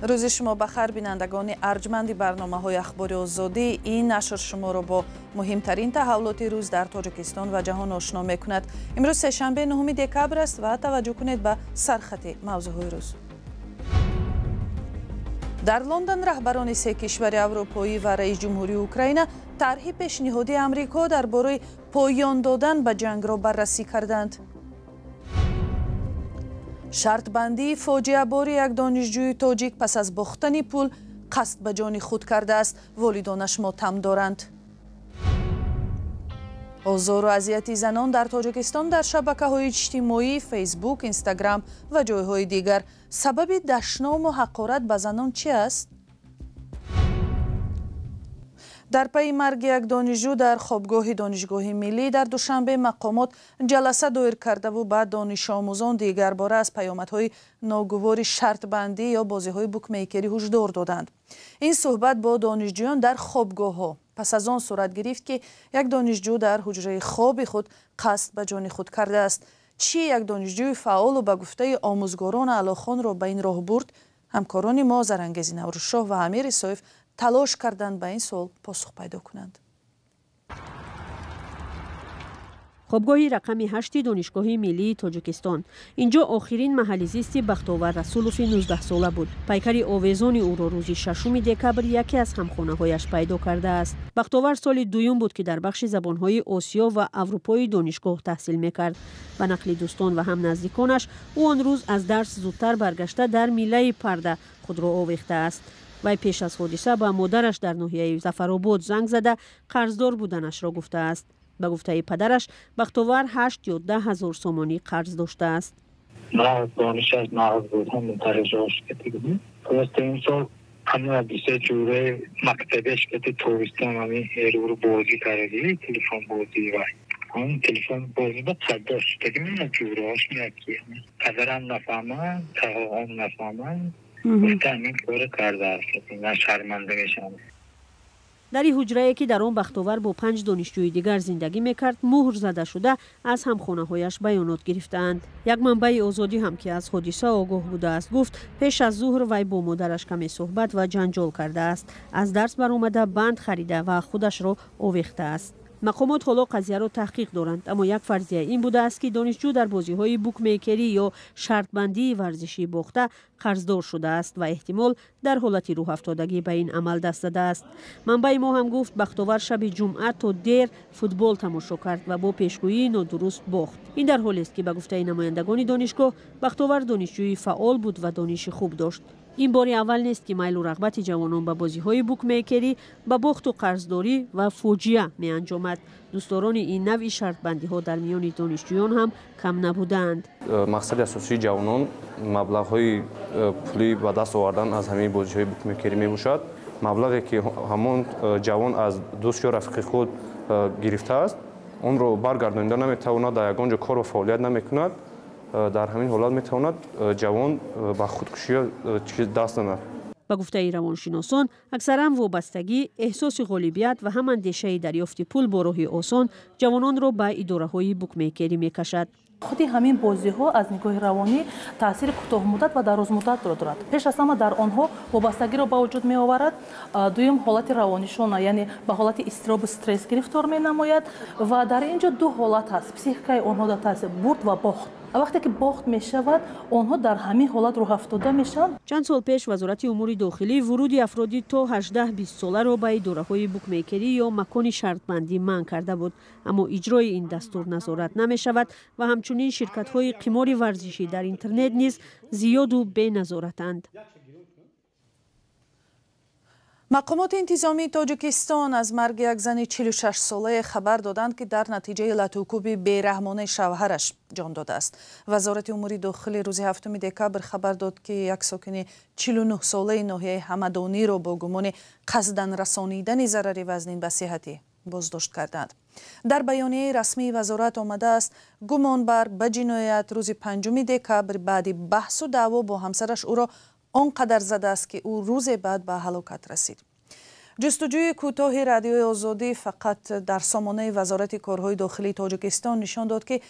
Рӯзи шумо ба хайр, бинандагони арҷманди барномаҳои Ахбори Озодӣ. Ин нашр шуморо бо муҳимтарин таҳаввулоти рӯз дар Тоҷикистон ва ҷаҳон ошно мекунад. Имрӯз сешанбе 9 декабр аст ва таваҷҷӯҳ кунед ба сархати мавзӯъҳои рӯз. Дар Лондон раҳбарони се кишвари аврупоӣ ва раис ҷумҳурии Украина тарҳи пешниҳоди Амрико дар бораи поён додан ба ҷангро баррасӣ карданд. Шартбандии фоҷиабори як донишҷӯи тоҷик пас аз бохтани пул қасд ба ҷони худ кардааст. Волидонаш мотам доранд. Озору азияти занон дар Тоҷикистон дар шабакаҳои иҷтимоӣ, Фейсбук, Инстаграм ва ҷойҳои дигар. Сабаби дашному ҳақорат ба занон чи аст? Дар пайи марги як донишҷӯ дар хобгоҳи Донишгоҳи миллӣ дар Душанбе мақомот ҷаласа доир кардаву ба донишомӯзон дигарбора аз паёмадҳои ногувори шартбандӣ ё бозиҳои букмейкерӣ ҳушдор доданд. Ин суҳбат бо донишҷӯён дар хобгоҳҳо пас аз он сурат гирифт, ки як донишҷӯ дар ҳуҷраи хоби худ қасд ба ҷони худ кардааст. Чӣ як донишҷӯи фаъолу ба гуфтаи омӯзгорон аълохонро ба ин роҳ бурд? Ҳамкорони мо Зарангези Наврӯзшоҳ ва Амир Исоев талош карданд ба ин суол посух пайдо кунанд. Хобгоҳи рақами 8 Донишгоҳи миллии Тоҷикистон. Инҷо охирин маҳалли зисти Бахтовар Расулови 19-сола буд. Пайкари овезони ӯро рӯзи 6 декабр яке аз ҳамхонаҳояш пайдо кардааст. Бахтовар соли дуюм буд, ки дар бахши забонҳои Осиё ва Аврупои донишгоҳ таҳсил мекард. Ба нақли дӯстон ва ҳамназдиконаш, ӯ он рӯз аз дарс зудтар баргашта дар миллаи парда худро овехтааст. Вай пеш аз ҳодиса ба модараш дар ноҳияи Зафаробод занг зада қарздор буданашро гуфтааст. Ба гуфтаи падараш, Бахтовар 8 ё 10 ҳазор сомонӣ қарз доштааст. Донишаш нағз буд, ҳамин дараҷаош кати просто имсол ҳама бисе ҷураи мактабеш кати тобистон ҳамин эруру бозӣ кардаги, телефон бозӣ, вай ҳамин телефон бозида қаддош шудаги, мена ҷураош меяд, ки падарам нафаҳмад, тағоам нафаҳмад, гуфта ҳамин кора кардааст, ман шарманда мешавам. Дари ҳуҷрае, ки дар он Бахтовар бо 5 донишҷӯи дигар зиндагӣ мекард, муҳр зада шуда, аз ҳамхонаҳояш баёнот гирифтаанд. Як манбаи Озодӣ ҳам, ки аз ҳодиса огоҳ будааст, гуфт пеш аз зуҳр вай бо модараш каме суҳбат ва ҷанҷол кардааст. Аз дарс баромада банд харида ва худашро овехтааст. Мақомот ҳоло қазияро таҳқиқ доранд, аммо як фарзия ин будааст, ки донишҷӯ дар бозиҳои букмейкерӣ ё шартбандии варзишӣ бохта қарздор шудааст ва эҳтимол дар ҳолати рӯҳафтодагӣ ба ин амал даст задааст. Манбаи мо ҳам гуфт Бахтовар шаби ҷумъа то дер футбол тамошо кард ва бо пешгӯии нодуруст бохт. Ин дар ҳолест, ки ба гуфтаи намояндагони донишгоҳ, Бахтовар донишҷӯи фаъол буд ва дониши хуб дошт. Ин бори аввал нест, ки майлу рағбати ҷавонон ба бозиҳои букмейкерӣ ба бохту қарздорӣ ва фоҷиа меанҷомад. Дӯстдорони ин навъи шартбандиҳо дар миёни донишҷӯён ҳам кам набудаанд. Мақсади асосии ҷавонон маблағҳои пулӣ ба даст овардан аз ҳамин бозиҳои букмейкерӣ мебошад. Маблағе, ки ҳамон ҷавон аз дӯст ё рафиқи худ гирифтааст, онро баргардонида наметавонад, дар ягон ҷо кору фаъолият намекунад. Дар ҳамин ҳолат метавонад ҷавон ба худкушӣ даст занад. Ба гуфтаи равоншиносон, аксаран вобастагӣ, эҳсоси ғолибият ва ҳам андешаи дарёфти пул бо роҳи осон ҷавононро ба идораҳои букмейкерӣ мекашад. Худи ҳамин бозиҳо аз нигоҳи равонӣ таъсири кӯтоҳмуддат ва дарозмуддатро дорад. Пеш аз ҳама дар онҳо вобастагиро ба вуҷуд меоварад. Дуюм, ҳолати равонишона, яъне ба ҳолати изтиробу стресс гирифтор менамояд. Ва дар ин ҷо ду ҳолат ҳаст. Психикаи онҳо дар таъсир бурд ва бохт. Вақте ки бохт мешавад, онҳо дар ҳамин ҳолат рӯҳафтода мешаванд. Чанд сол пеш Вазорати умури дохилӣ вуруди афроди то 18-20 соларо ба идораҳои букмейкерӣ ё макони шартбандӣ манъ карда буд. Аммо иҷрои ин дастур назорат намешавад ва ҳамчунин ширкатҳои қимори варзишӣ дар интернет низ зиёду беназоратанд. Мақомоти интизомии Тоҷикистон аз марги як зани 46-солае хабар доданд, ки дар натиҷаи латукӯби бераҳмонаи шавҳараш ҷон додааст. Вазорати умури дохилӣ рӯзи 7 декабр хабар дод, ки як сокини 49-солаи ноҳияи Ҳамадониро бо гумони қасдан расонидани зарари вазнин ба сиҳатӣ боздошт карданд. Дар баёнияи расмии вазорат омадааст, гумонбар ба ҷиноят рӯзи 5 декабр баъди баҳсу даъво бо ҳамсараш ӯро он қадар задааст, ки ӯ рӯзе баъд ба ҳалокат расид. Ҷустуҷӯи кӯтоҳи Радиои Озодӣ фақат дар сомонаи Вазорати корҳои дохилии Тоҷикистон нишон дод, ки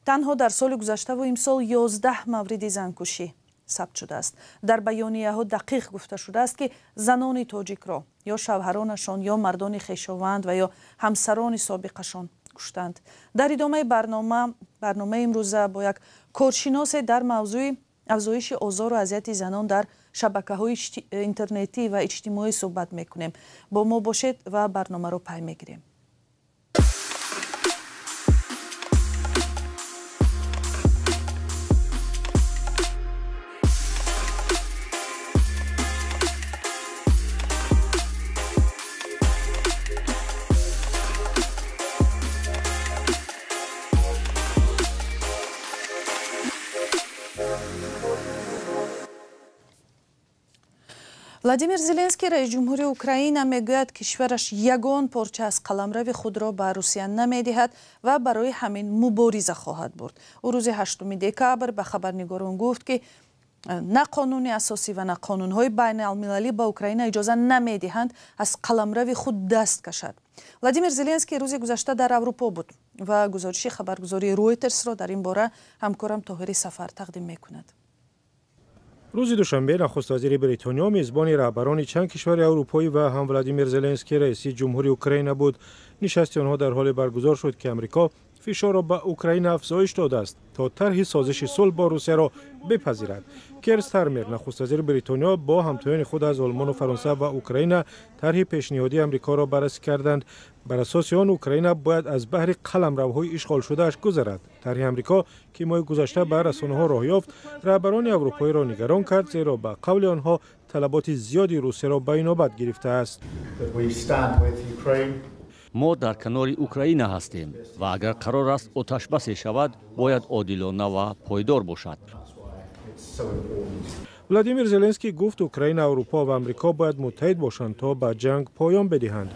танҳо дар соли гузаштаву имсол 11 мавриди занкушӣ Сабт шудааст. Дар баёнияҳо дақиқ гуфта шудааст, ки занони тоҷикро ё шавҳаронашон, ё мардони хешованд ва ё ҳамсарони собиқашон куштанд. Дар идомаи барномаи имрӯза бо як коршиносе дар мавзӯи афзоиши озору азияти занон дар шабакаҳои интернетӣ ва иҷтимоӣ суҳбат мекунем. Бо мо бошед ва барномаро пай мегирем. Владимир Зеленский, раисҷумҳури Украина, мегӯяд, кишвараш ягон порча аз қаламрави худро ба Русия намедиҳад ва барои ҳамин мубориза хоҳад бурд. Ӯ рӯзи 8 декабр ба хабарнигорон гуфт, ки на қонуни асосӣ ва на қонунҳои байналмилалӣ ба Украина иҷоза намедиҳанд аз қаламрави худ даст кашад. Владимир Зеленский рӯзи гузашта дар Аврупо буд ва гузориши хабаргузории Ройтерсро дар ин бора ҳамкорам Тоҳири Сафар тақдим мекунад. Рӯзи душанбе нахуствазири Бритониё мезбони раҳбарони чанд кишвари аврупоӣ ва ҳам Владимир Зеленский, раиси ҷумҳури Украина буд. Нишасти онҳо дар ҳоле баргузор шуд, ки Амрико фишорро ба Украина афзоиш додааст, то тарҳи созиши сулҳ бо Русияро бипазирад. Кер Стармер, нахуствазири Бритониё, бо ҳамтоёни худ аз Олмону Фаронса ва Украина тарҳи пешниҳодии Амрикоро баррасӣ карданд. Бар асоси он Украина бояд аз баҳри қаламравҳои ишғолшудааш гузарад. Тарҳи Амрико, ки моҳи гузашта ба расонаҳо роҳ ёфт, раҳбарони аврупоиро нигарон кард, зеро ба қавли онҳо талаботи зиёди Русияро ба инобат гирифтааст. Мо дар канори Украина ҳастем ва агар қарор аст оташбасе шавад, бояд одилона ва пойдор бошад. Владимир Зеленский гуфт, Украина, Аврупо ва Амрико бояд муттаҳид бошанд, то ба ҷанг поён бидиҳанд.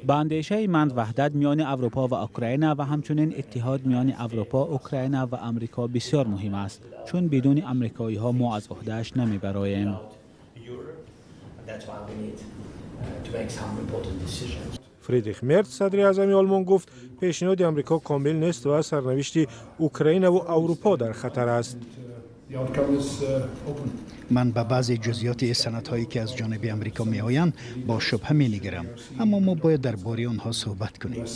Ба андешаи ман, ваҳдат миёни Аврупо ва Украина ва ҳамчунин иттиҳод миёни Аврупо, Украина ва Амрико бисёр муҳим аст, чун бидуни амрикоиҳо мо аз ӯҳдааш намебароем. Фридрих Мерц, садри аъзами Олмон, гуфт, пешниҳоди Амрико комил нест ва сарнавишти Украинаву Аврупо дар хатар аст. Ман ба баъзе ҷузъиёти санадҳое, ки аз ҷониби Амрико меоянд, бо шубҳа менигарам, аммо мо бояд дар бораи онҳо суҳбат кунем.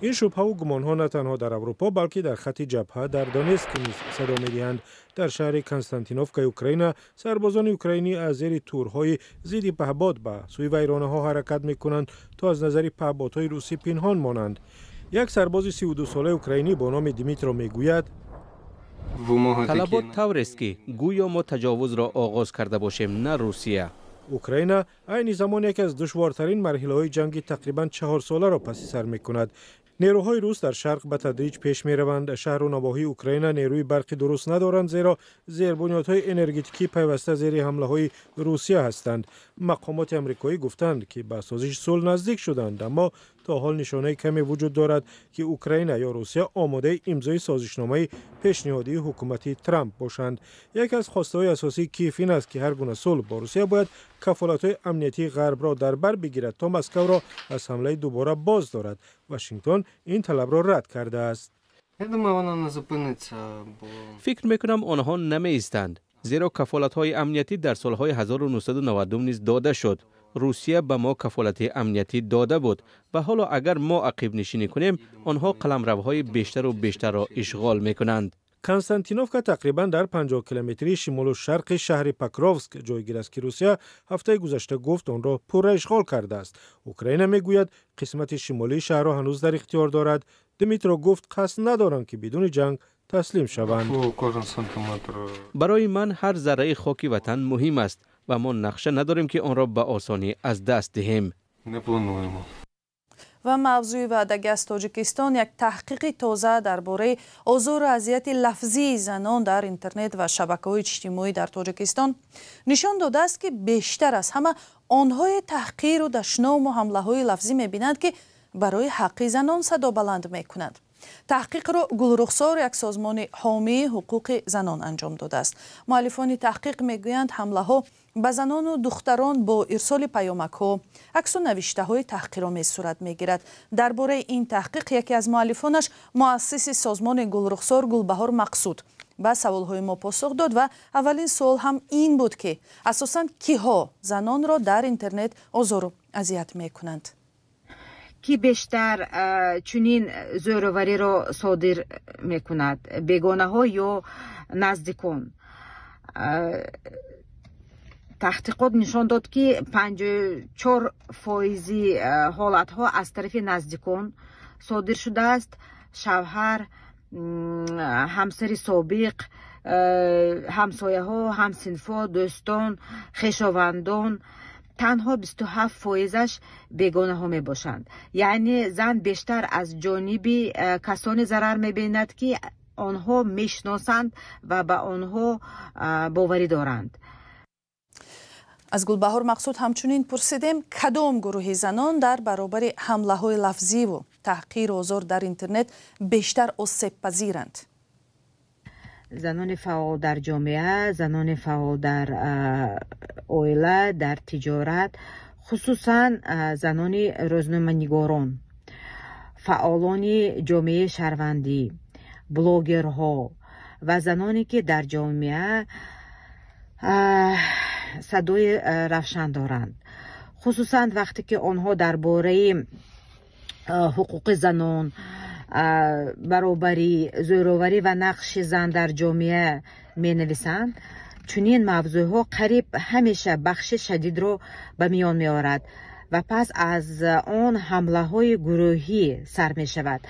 Ин шубҳаву гумонҳо на танҳо дар Аврупо, балки дар хатти ҷабҳа дар Донецк низ садо медиҳанд. Дар шаҳри Константиновкаи Украина сарбозони украинӣ аз зери турҳои зидди паҳбод ба сӯи вайронаҳо ҳаракат мекунанд, то аз назари паҳбодҳои русӣ пинҳон монанд. Як сарбози 32-солаи украинӣ бо номи Дмитро мегӯяд: талабот таврест, ки гӯё мо таҷовузро оғоз карда бошем, на Русия. Украина айни замон яке аз душвортарин марҳилаҳои ҷанги тақрибан 4-соларо паси сар мекунад. Нерӯҳои рус дар шарқ ба тадриҷ пеш мераванд. Шаҳру навоҳии Украина нерӯи барқи дуруст надоранд, зеро зербунёдҳои энергетикӣ пайваста зери ҳамлаҳои Русия ҳастанд. Мақомоти амрикоӣ гуфтанд, ки ба созиши сулҳ наздик шуданд, аммо то ҳол нишонаи каме вуҷуд дорад, ки Украина ё Русия омодаи имзои созишномаи пешниҳодии ҳукумати Трамп бошанд. Яке аз хостаҳои асосии Киев ин аст, ки ҳар гуна сулҳ бо Русия бояд кафолатҳои амниятии ғарбро дар бар бигирад, то Москавро аз ҳамлаи дубора боз дорад. Вашингтон ин талабро рад кардааст. Фикр мекунам, онҳо намеистанд, зеро кафолатҳои амниятӣ дар солҳои 1990 низ дода шуд. Русия ба мо кафолати амниятӣ дода буд ва ҳоло агар мо ақибнишинӣ кунем, онҳо қаламравҳои бештару бештарро ишғол мекунанд. Константиновка тақрибан дар 50 километрии шимолу шарқи шаҳри Покровск ҷойгир аст, ки Русия ҳафтаи гузашта гуфт, онро пурра ишғол кардааст. Украина мегӯяд, қисмати шимолии шаҳрро ҳанӯз дар ихтиёр дорад. Дмитро гуфт, қасд надоранд, ки бидуни ҷанг таслим шаванд. Барои ман ҳар зарраи хоки ватан муҳим аст ва мо нақша надорем, ки онро ба осонӣ аз даст диҳем. Ва мавзӯи ваъдагӣ аз Тоҷикистон. Як таҳқиқи тоза дар бораи озору азияти лафзии занон дар интернет ва шабакаҳои иҷтимоӣ дар Тоҷикистон нишон додааст, ки бештар аз ҳама онҳое таҳқиру дашному ҳамлаҳои лафзӣ мебинанд, ки барои ҳаққи занон садо баланд мекунанд. Таҳқиқро Гулрухсор, як созмони ҳомии ҳуқуқи занон, анҷом додааст. Муаллифони таҳқиқ мегӯянд, ҳамлаҳо ба занону духтарон бо ирсоли паёмакҳо, аксу навиштаҳои таҳқиромез сурат мегирад. Дар бораи ин таҳқиқ яке аз муаллифонаш, муассиси созмони Гулрухсор Гулбаҳор Мақсуд, ба саволҳои мо посух дод ва аввалин суол ҳам ин буд, ки асосан киҳо занонро дар интернет озору азият мекунанд. Кӣ бештар чунин зӯровариро содир мекунад, бегонаҳо ё наздикон? Таҳқиқот нишон дод, ки 54 фоизи ҳолатҳо аз тарафи наздикон содир шудааст: шавҳар, ҳамсари собиқ, ҳамсояҳо, ҳамсинфҳо, дӯстон, хешовандон. Танҳо 27 фоизаш бегонаҳо мебошанд. Яъне зан бештар аз ҷониби касоне зарар мебинад, ки онҳо мешиносанд ва ба онҳо боварӣ доранд. Аз Гулбаҳор Мақсуд ҳамчунин пурсидем, кадом гурӯҳи занон дар баробари ҳамлаҳои лафзиву таҳқиру озор дар интернет бештар осебпазиранд. Занони фаъол дар ҷомеа, занони фаъол дар оила, дар тиҷорат, хусусан занони рӯзноманигорон, фаъолони ҷомеаи шаҳрвандӣ, блогерҳо ва заноне, ки дар ҷомеа садои равшан доранд, хусусан вақте ки онҳо дар бораи ҳуқуқи занон, баробарӣ, зӯроварӣ ва нақши зан дар ҷомеа менависанд. Чунин мавзӯъҳо қариб ҳамеша баҳси шадидро ба миён меорад ва пас аз он ҳамлаҳои гурӯҳӣ сар мешавад.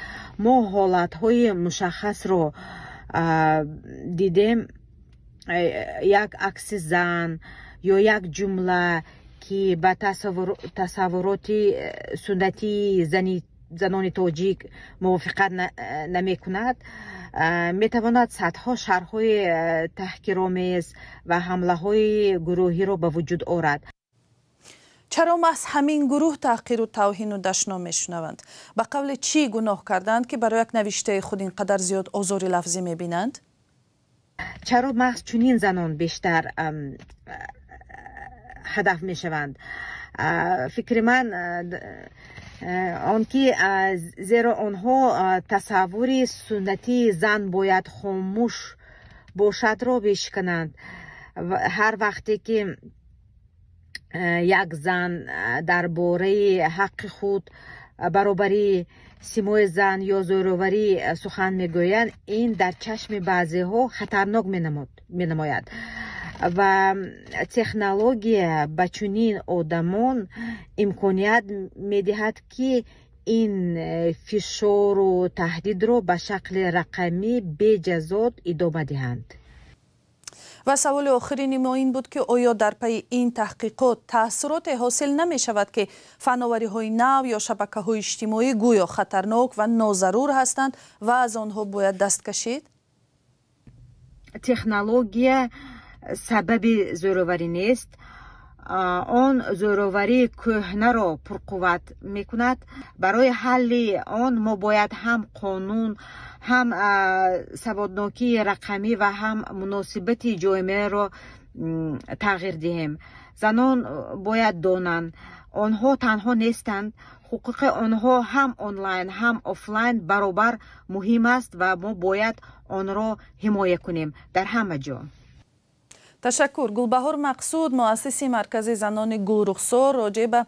Мо ҳолатҳои мушаххасро дидем: як акси зан ё як ҷумла, ки ба тасаввуроти суннатии занони тоҷик мувофиқат намекунад, метавонад садҳо шарҳҳои таҳқиромез ва ҳамлаҳои гурӯҳиро ба вуҷуд орад. Чаро маҳз ҳамин гурӯҳ таҳқиру тавҳину дашном мешунаванд? Ба қавле, чӣ гуноҳ карданд, ки барои як навиштаи худ ин қадар зиёд озори лафзӣ мебинанд? Чаро маҳз чунин занон бештар ҳадаф мешаванд? Фикри ман он ки зеро онҳо тасаввури суннатии зан бояд хомӯш бошадро мешикананд. Ҳар вақте ки як зан дар бораи ҳаққи худ, баробарӣ, симои зан ё зӯроварӣ сухан мегӯянд, ин дар чашми баъзеҳо хатарнок менамояд ва технология ба чунин одамон имконият медиҳад, ки ин фишору таҳдидро ба шакли рақамӣ беҷазо идома диҳанд. Ва саволи охирини мо ин буд, ки оё дар пайи ин таҳқиқот таассуроте ҳосил намешавад, ки фановариҳои нав ё шабакаҳои иҷтимоӣ гӯё хатарнок ва нозарур ҳастанд ва аз онҳо бояд даст кашид? Технология сабаби зӯроварӣ нест, он зӯроварии кӯҳнаро пурқувват мекунад. Барои ҳалли он мо бояд ҳам қонун, ҳам саводнокии рақамӣ ва ҳам муносибати ҷомеаро тағйир диҳем. Занон бояд донанд, онҳо танҳо нестанд, ҳуқуқи онҳо ҳам онлайн, ҳам офлайн баробар муҳим аст ва мо бояд онро ҳимоя кунем дар ҳама ҷо. Ташаккур. Гулбаҳор Мақсуд, муассиси маркази занони Гулрухсор, роҷеъ ба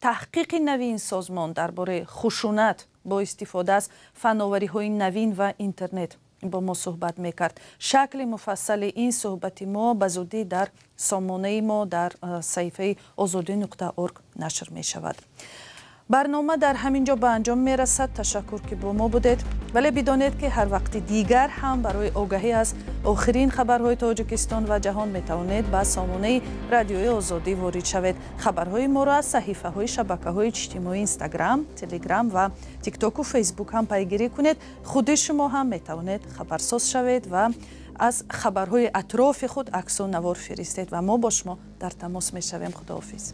таҳқиқи нави ин созмон дар бораи хушунат бо истифода аз фановариҳои навин ва интернет бо мо суҳбат мекард. Шакли муфассали ин суҳбати мо ба зудӣ дар сомонаи мо дар саҳифаи озодӣ.орг нашр мешавад. Барнома дар ҳамин ҷо ба анҷом мерасад. Ташаккур, ки бо мо будед, вале бидонед, ки ҳар вақти дигар ҳам барои огаҳӣ аз охирин хабарҳои Тоҷикистон ва ҷаҳон метавонед ба сомонаи Радиои Озодӣ ворид шавед. Хабарҳои моро аз саҳифаҳои шабакаҳои иҷтимоӣ, Инстаграм, Телеграм ва Тиктоку Фейсбук ҳам пайгирӣ кунед. Худи шумо ҳам метавонед хабарсоз шавед ва аз хабарҳои атрофи худ аксу навор фиристед ва мо бо шумо дар тамос мешавем. Худоҳофиз.